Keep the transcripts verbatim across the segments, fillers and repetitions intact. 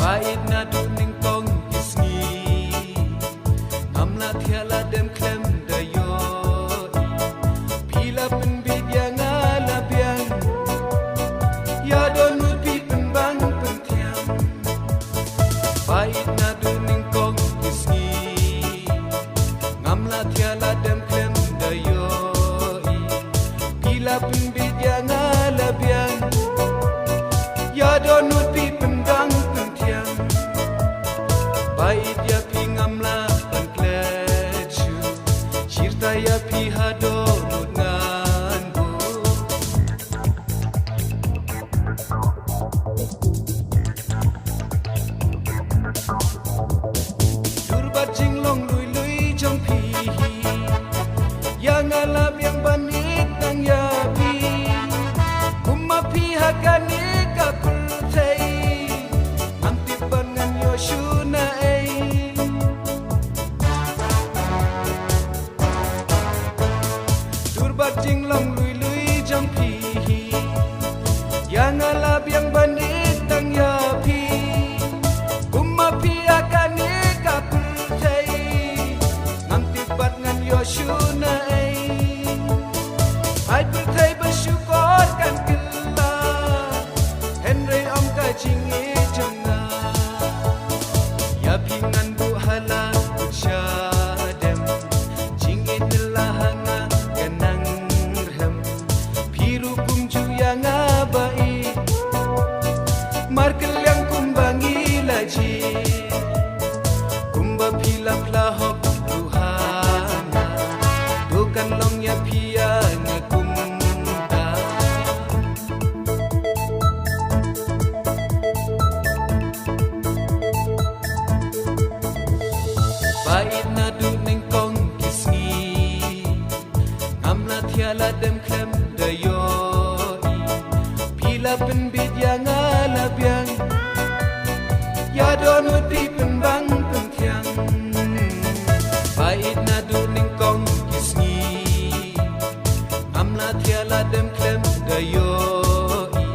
Pait naduh nyngkong ki sngi, ngam lah thiah lah dem khlem da ïohi. Phi la pynbit ïa nga la biang, ïa dohnud phi pynbang pynthiang. Pait naduh nyngkong ki sngi, ngam lah thiah lah dem khlem da ïohi. Phi la pynbit ïa nga la biang, ïa dohnud phi pynbang pynthiang. Pait ïa phi ngam lah ban klet shuh, shirta ïa phi ha dohnud ngan buh. Dur bad jinglong lui lui jong phi hi, ïa nga la biang ban ïeit tang ïa phi. Kum ma phi ha kane ka pyrthei, ngam tip ban ngan ïoh shuh na ei. Dur bad jinglong lui lui jong phi hi, ïa nga la biang ban ïeit tang ïa phi. Kum ma phi ha kane ka pyrthei, ngam tip bad ngan ïoh shuh na ei. Ai pyrthei ba shukor kan kylla, hynrei ym ka jingïeit jong nga. Ïa phi ngan buh ha la kut sha dem, jingïeit la ha nga ka nang rhem. Phi ruh kumjuh ïa nga ba ïeit, markylliang kumba ngi la jied. Kumba phi la phla hok ruh ha nga, to kan long ïa phi ïa nga kumta. Pait naduh nyngkong ki sngi, ngam lah thiah lah dem khlem da ïohi. Phi la pynbit ïa nga la biang, ïa dohnud phi pynbang pynthiang. Pait naduh nyngkong ki sngi, ngam lah thiah lah dem khlem da ïohi.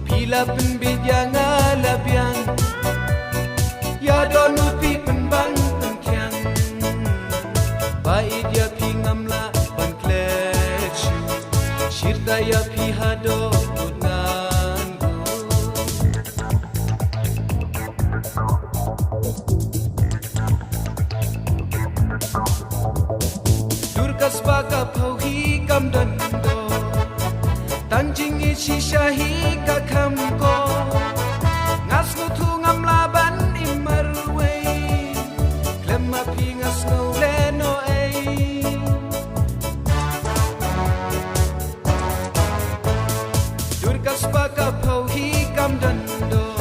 Phi la pynbit ïa nga la biang, ïa dohnud phi pynbang pynthiang. Pait ïa phi ngam lah ban klet shuh, shirta ïa phi ha dohnud ngan buh. Dur ka spah ka phew hi kam don doh, tang jingïeit shisha hi ka kham ko. Nga sngewthuh ngam lah ban im marwei, khlem ma phi nga sngew lehnohei. Dur ka spah ka phew hi kam don doh,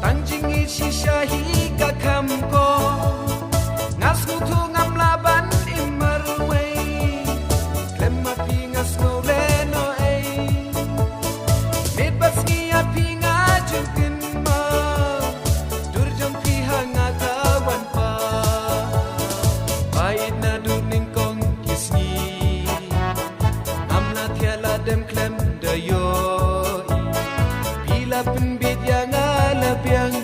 tang jingïeit shisha hi ka kham ko. Nga sngewthuh ngam lah ban im marwei, khlem ma phi nga sngew lehnohei. Miet bad sngi ïa phi nga ju kynmaw, dur jong phi ha nga ka wan paw. Pait naduh nyngkong ki sngi, ngam lah thiah lah dem khlem da ïohi. Phi la pynbit ïa nga la biang,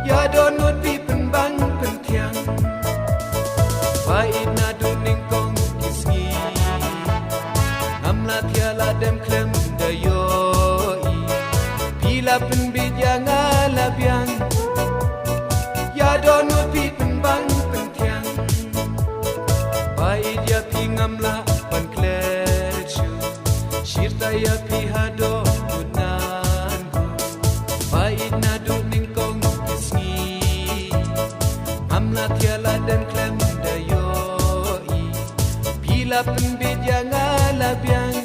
ïa dohnud phi pynbang pynthiang. Pait naduh nyngkong ki sngi, ngam lah thiah lah dem khlem da ïohi. Phi la pynbit ïa nga la biang, ïa dohnud phi pynbang pynthiang. Pait ïa phi ngam lah ban klet shuh, shirta ïa phi ha dohnud ngan buh. Pait naduh nyngkong ki sngi, ngam lah thiah lah dem khlem da ïohi. Phi la pynbit ïa nga la biang,